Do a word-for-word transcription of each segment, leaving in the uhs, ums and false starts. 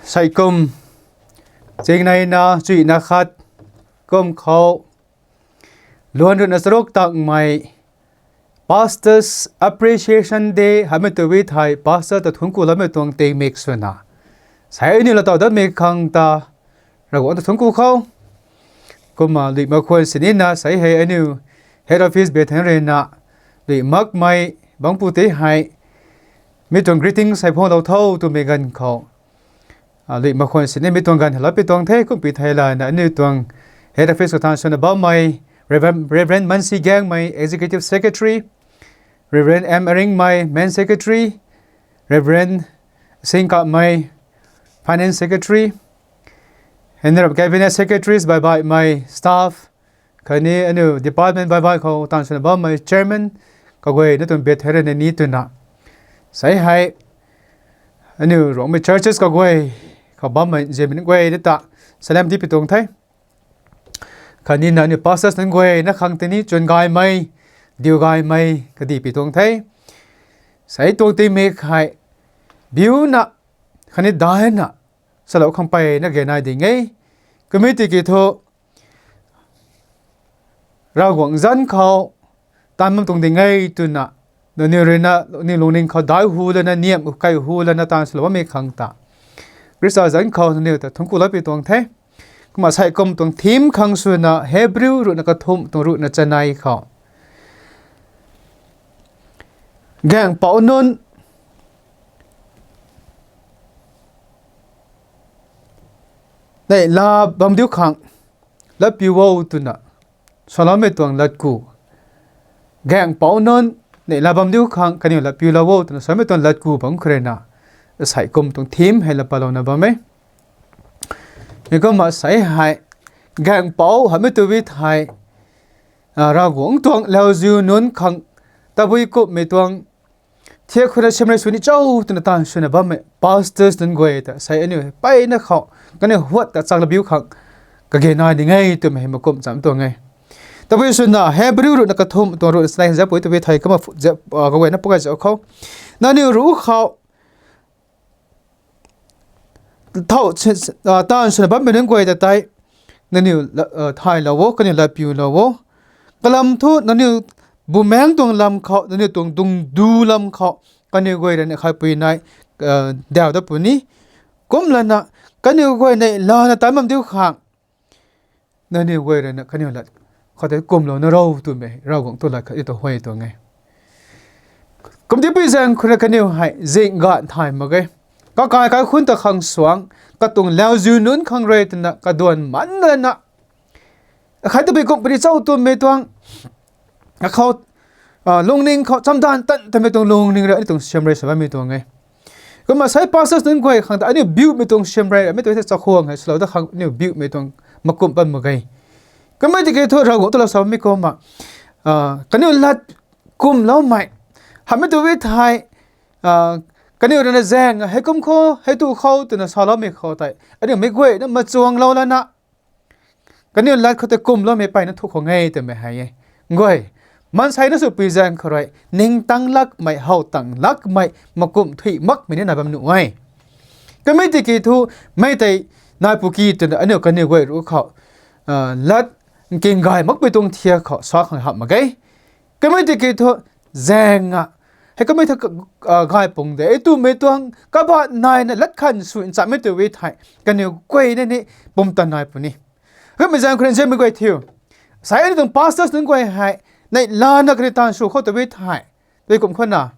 Sei kum, chingneina chuina khat kum khou, luan ruhna charuk tangmei Pastors Appreciation Day hamei tu e thei, pastor ta thuancku lamei tuang tingmik swna, sei aniu latow datmei khang ta Ravguangc ta thuancku khou. Kumna lui mak khwan sinina sei hei aniu head office Bethel ruina lui makmei bangc pu tei hei mi tuang greeting sei phuanglou tho twmei ganv khou, lui mak khwan sini mi tuang ganv hei lou pi tuang the. Kumpi thei lana aniu tuang head office khou taanv swna bammei Reverend, Reverend Mansi Gangmei, Executive Secretary, Reverend M Aringmei, Main Secretary, Reverend Singkapmei, Finance Secretary, hei ni rap Cabinet Secretaries baihbaihmei, staff, khatni aniu department baihbaih khou taanv swna bammei chairman kaguayna tuang Bethel ruina ni twna, sei hei aniu Rongmei churches kaguay khou bammei ziamei nunc guayna ta salam di pi tuang the. Khatni na aniu pastors nunc guayna khang tini chwn gaymei, diu gaymei kadi pi tuang the. Sei tuang tingmik hei biuna khatni daina salou khang mpeyna gay nai ding e. Kumna tiki thu Ravguangc zanc khou taanv bam tuang ding e twna, nangniw ruina, nangniw lungning khou daic hu lana, niam kai hu lana taanv swlou bammei khang ta Khrista zanc khou nangniw ta thuancku lou pi tuang the. Kumna sei kum tuang theme khang swna Hebrew ruhna kathumh tuang ruhna chanei khou, gaengpouc nunc neihla bam diu khang latpiu o twna saloumei tuang latku. Gaengpouc nunc neihla bam diu khang kaniw latpiulou o twna saloumei tuang latku bangc khou ruina sei kum tuang theme hei laa palouna bam e. Mi kumna sei hei gaengpouc hamei tu e thei, Ravguangc tuang lauziu nunc khang tabui kumhmei tuang thiak khou rui siamrei sw ni cho twna taanv swna bammei pastors nunc guay ta sei aniu mpeyna khou kaniw huat ta chak labiu khang kage nai ding e twmei hei makumh cham tuang e. Tabui swna Hebrew ruhna kathumh tuang ruhna chanei zauc pui tabui thei kumna kaguayna pukay zauc khou, nangniw ruc khou thow taanv swna bammei nunc guay ta tei nangniw thaylou o, kaniw latpiulou o. Kalam thu nangniw bumaengc tuang lam khou, nangniw tuang dungdu lam khou kaniw guay ruina khaipui nai daw dat puni. Kumlana kaniw guay neihla na taanv bam diu khang nangniw guay ruina kaniw lat khou tei kumlou na ro twmei Ravguangc tuang lat khat ta huay tuang e. Kumtipui zaeng khou rui kaniw hei zingh ganv thay mak ge. Kakai kaikhunc ta khang suang, katuang lauziu nunc khang rui twna kaduan man lana, akhai tabui kumh puni cho twmei tuang, akhou lungning khou chamdanv tan tanmei tuang lungning rui aniu tuang siamrei sw bammei tuang e. Kumna sei pastors nunc guay khang ta aniu biumei tuang siamrei mei tu e thei chakhwang hei swlou da khang aniu biumei tuang makumh pat mak ge. Kumna tiki thu Ravguangc tuang lat samei kumna, kaniw lat kumloumei hamei tu e thei, kaniw ruina zaeng hei kum khou hei tu khou twna saloumei khou tei aniu meic guayna machuanglou lana kaniw lat khou tei kumloumei mpeyna thu khang e twmei hei e. Guay, maansei na swpui zaeng khou rui ningtang lakmei, how tang lakmei, makumh thuy makmei ni nai bam nuh e. Kumna tiki thu mei tei nai pu ki twna aniu kaniw guay ruc khou lat nking gay makmei tuang thiak khou sa khang hamh mak ge. Kumna tiki thu zaeng a hei kumna thu gay pung de twmei tuang kabaanc naina lat khan sw nchamei tu e thei kaniw guayna ni pumtan nai puni. Kumna zaeng khou rui nzianmei guay thiu, sei aniu tuang pastors nunc guay hei neihlana kaniw taanv sw khou tu e thei, tei kum khou na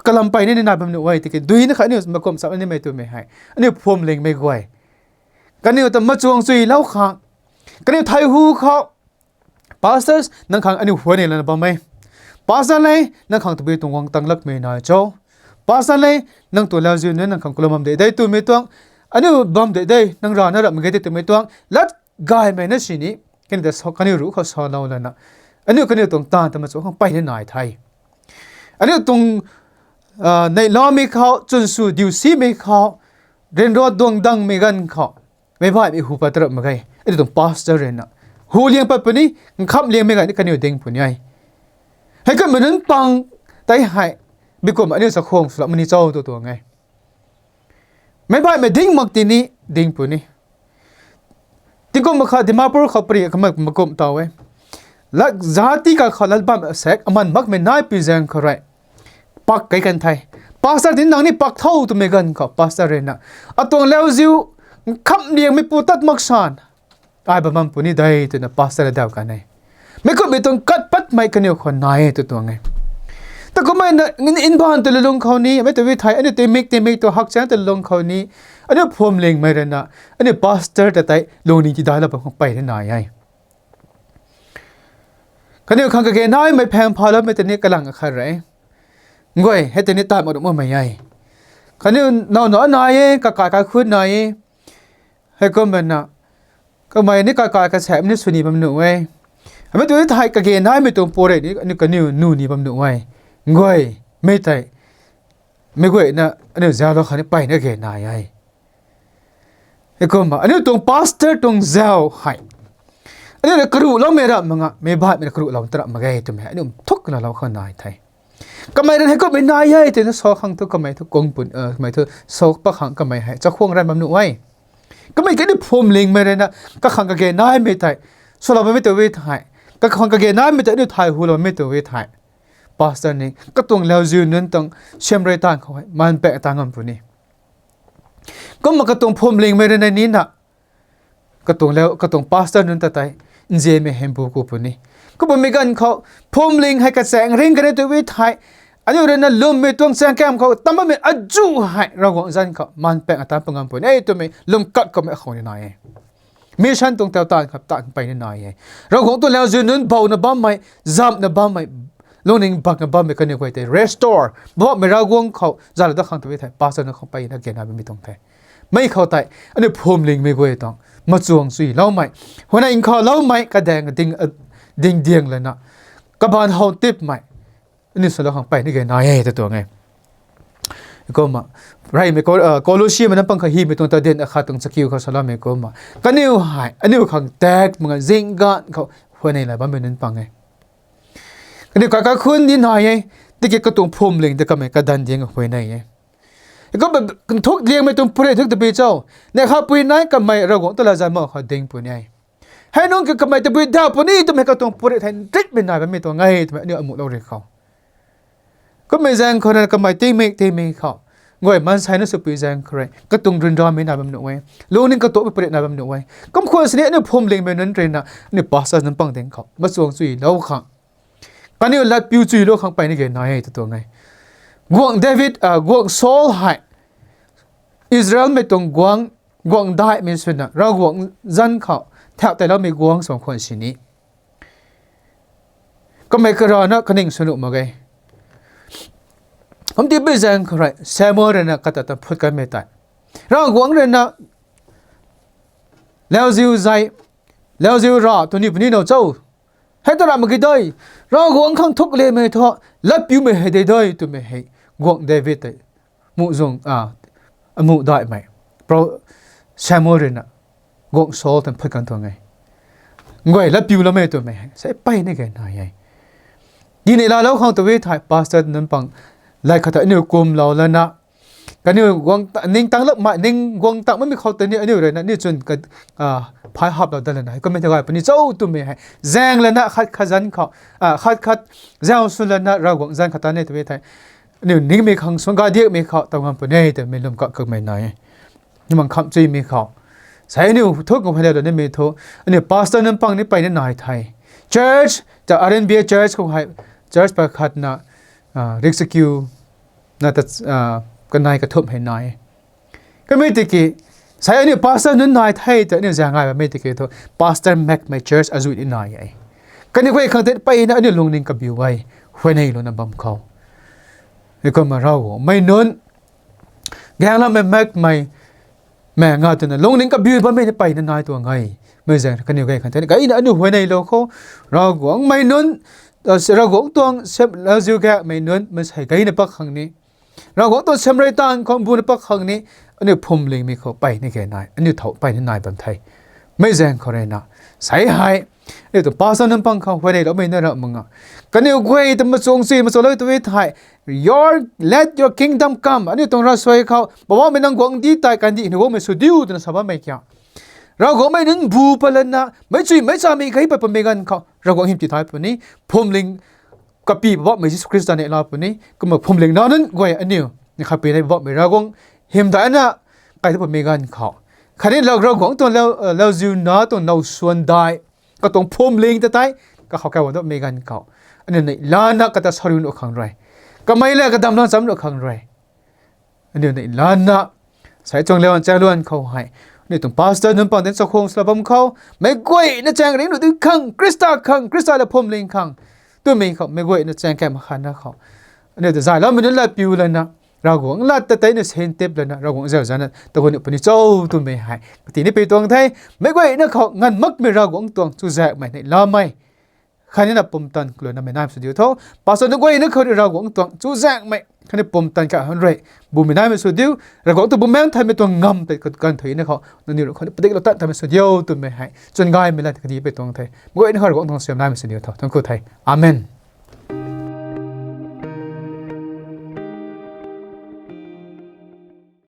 kalam mpeyna ni nai bam nuh e tiki duina kha aniu makumh cham nimei twmei hei aniu phwamlingmei guay, kaniw ta machuang chuilou khang, kaniw thei hu khou, pastors nang khang aniu huay ni lana bam e. Pastor le, nang khang tabui tuang guang tang lakmei nai cho? Pastor le, nang tuang lauziu nunc nang khang kalum bam de de twmei tuang, aniu bam de de nang rana ramh mak ge de twmei tuang lat gaymei na sini kaniw ta kaniw ruc khou salou lana aniu kaniw tuang taanv ta machuang khang mpeyna nai the. Aniu tuang neihlamei khou, chwn sw diu simei khou, ryanra duang dangmei ganv khou meic baihmei hu pat tarap mak ge. Aniu tuang pastor ruina hu liang pat puni, nkhamh liangmei gay ni kaniw ding puni e. Hei kummei nunc pang tei hei bikum aniu chakhwang swlou mak ni cho tu tuang e. Meic baihmei ding mak tini, ding puni. Tingkum makhat Dimapur khou pari kamak makum taw e. Lat zati ka khou lat bam sek aman makmei nai pi zaeng khou rui pak kei kan the. Pastor tin nang ni pak tho twmei ganv khou pastor rui na, atuang lauziu nkham liangmei pu tat mak san, ai bam bam puni de twna pastor daw kan e. Meic kumhmei tuang kat patmei kaniw khou nai e tw tuang e. Ta kumna, in, inban tu lulung khou ni, mei tu vi thei, aniu timik timik tu hakchang tu lulung khou ni, aniu phuamlingmei rui na, aniu pastor ta tei lungning tidai la bam khang pey ni nai e. Kaniw khang kage naimei phang phaloumei tei ni kalang akhat re. Nguay, hei tei ni tat mak ru makmei e. Kaniw naw nac nai e, kakai kaikhun nai e. Heikumna, kamei ni kakai kasem ni sw ni bam nuh e. Mei tu thei kage naimei tuang purei ni, aniu kaniw nu ni bam nuh e. Nguay, mei tei, mei guayna, aniu zauclou khang ni peyna kage nai e. Heikumna, aniu tuang pastor tuang zauc hei, aniu rui karuhloumei ramh mak nga, meic baihmei rui karuhlou ta ramh mak ge twmei, aniu thuk na lou khang nai the. Kamei rui hei kumhmei nai e twna sa khang thu kamei thu kung pun, kamei thu sa pak khang kamei hei chakhwang ran bam nuh e. Kamei kaniw phuamlingmei rui na, kakhang kage naimei tei, swlou bammei tu vi thei, kakhang kage naimei tei aniu thay huloumei tu vi thei, pastor ni katuang lauziu nunc tuang siamrui taanv khou hei man pak ta ngam puni. Kumna katuang phuamlingmei rui na nina, katuang lau, katuang pastor nunc ta tei nzianmei hei bu ku puni. Kumna mei ganv khou phuamling hei kachaeng ring kani tu vi thei, aniu rui na lwmmei tuang chaeng kam khou tam bammei azuh hei Ravguangc zanc khou man pak a tan pa ngam puni e twmei lwm kat kummei akhou ni nai e. Mission tuang tau taanv khou taanv peyna nai e. Ravguangc tuang lauziu nunc bowna bammei, zamhna bammei, lungning bakna bammei kaniw guay tei restore bammei Ravguangc khou zalou dat khang tu vi thei pastor nunc khang peyna kage nai bammei tuang the. Mei khou tei, aniu phuamlingmei guay tuang machuang chuiloumei, huayney nkhouloumei, kadaeng ding, ding diang lana, kabaanc how tipmei, aniu salou khang peyna kage nai e ta tuang e. Kumna, reymei Ko-, Kolosimei na pang kha hymei tuang ta din akhat tuang chakiu khou saloumei kumna, kaniw hei aniu khang tak mak nga zingganv khou huayney la bammei nunc pang e. Kaniw kaikhun ni nai e, tiki katuang phuamling tei kamei kadan diang huayney e. Kumna nthuk liangmei tuang purei thuk tabui cho, neih khapui nai kamei Ravguangc ta latzan mak khou ding puni e. Hei nunc ki kamei tabui daw puni twmei katuang purei thei nritmei nai bammei tuang e twmei aniu amuhlou ri khou. Kummei zaeng khou rui kamei tingmik tingmik khou, nguay maansei na swpui zaeng khou rui katuang ryanramei nai bam nuh e. Lungning katuakmei purei nai bam nuh e. Kum khwan sini aniu phuamlingmei nunc rui na, aniu pastor nunc pang ding khou machuang chuilou khang, kaniw latpiu chuilou khang peyna kage nai e ta tuang e. Guangc David, guangc Saul hei, Israelmei tuang guangc, guangc daihmei swna Ravguangc zanc khou thau teiloumei guangc sw khwan sini, kamei karana kaning sw nuh mak ge. Kum tipui zaeng khou rui Samuel rui na kata ta phut kanmei tei, Ravguangc rui na lauziu zei, lauziu ra tu ni puni now cho, hei ta ra mak ge dei, Ravguangc khang nthuk liangmei thu latpiumei hei de dei twmei hei guangc David tei, muhzwng, amuh daihmei, Samuel rui na guangc Saul ta phut kan tuang e. Nguay latpiuloumei twmei hei sa peyna kage nai e. Tini laalou khang tu vi thei pastor nunc pang, lay khat ta aniu kumlou lana, kaniw guang, ningtang lakmei, ning guang tang makmei khou tei ni aniu rui na aniu chwn ka, phay haplou dat lana hei kummei ta gay puni cho twmei hei zaeng lana khat khat zanc khou, khat khat zauc sw lana Ravguangc zanc khou ta ni tu vi thei, aniu ningmei khang suang gadiakmei khou taw ngam puni e twmei lwm kat kummei nai e. Nimang kham chuimei khou, sa aniu thuk khou hei lou nimei thu, aniu pastor nunc pang ni peyna nai the. Church ta R N B A church khou hei, church pa khatna, rikchakiu na ta, kanei kathumh hei nai. Kamei tiki, sa aniu pastor nunc nai the ta aniu zaeng ngai bammei tiki thu pastor makmei church azuh ni nai e. Kaniw guay khang tei peyna aniu lungning kabiu e, huayney louna bam khou. Heikumna Ravguangc mei nunc, gaenglammei makmei, mei nga twna lungning kabiu bammei ni peyna nai tuang e. Mei zaeng kaniw guay khang tei gayna aniu huayneylou khou, Ravguangc mei nunc, Ravguangc tuang lauziu gaengmei nunc maansei gayna pak khang ni, Ravguangc tuang siamrui taanv khou buna pak khang ni, aniu phuamlingmei khou peyna kage nai, aniu thow peyna nai bam the. Mei zaeng khou rui na, sei hei, aniu tuang pastor nunc pang khou huayneylou mei na ra mak nga, kaniw guay ta machuang si machuang lou tu e thei, your, let your kingdom come, aniu tuang ravsuai khou Poubauhmei nang guangcdic tei kandih hei guangmei sw diu twna sa bammei kiu. Ravguangc mei nunc bu pat lana meic chui meic chamei kei pat pamei ganv khou Ravguangc hym ti thay puni, phwamling kapy Poubauhmei Jisu Khrista neihla puni, kumna phwamling nac nunc guay aniu ni khat puni Poubauhmei Ravguangc hym daina kai ta pamei ganv khou, khatni Ravguangc tuang lau, lauziu na tuang now suan dai, katuang phwamling ta tei, kakhou kai guang ta pamei ganv khou, aniu neih lana kata sariu nuh khang rui, kamei la kadam lan cham nuh khang rui, aniu neih lana, sei chuang luan chaeng luan khou hei, aniu tuang pastor nunc pang tin chakhwang sw la bam khou, meic guayna chaeng ring nuh di khang, Khrista khang, Khrista la phwamling khang, twmei khou meic guayna chaeng kai mak khatna khou, aniu ta zayloumei nunc lat piu lana, Ravguangc lat ta tei na sentip lana Ravguangc zau zana ta guang nuh puni cho twmei hei kati ni pui tuang the. Meic guayna khou nganv makmei Ravguangc tuang chuzaenghmei neihlamei khatni na pumtan kaluna mei naimei sw diu tho. Pastor nunc guayna khou rui Ravguangc tuang chuzaenghmei khatni pumtan kha han rui bumei naimei sw diu. Ravguangc tuang bumaengc thaymei tuang ngamv tei ganv thei na khou nangniw rui khou ni padiklou tat thaymei sw diu twmei hei chwn gaymei lat kati pui tuang the. Meic guayna khou Ravguangc tuang suaihiam naimei sw diu tho. Thuancku the. Amen.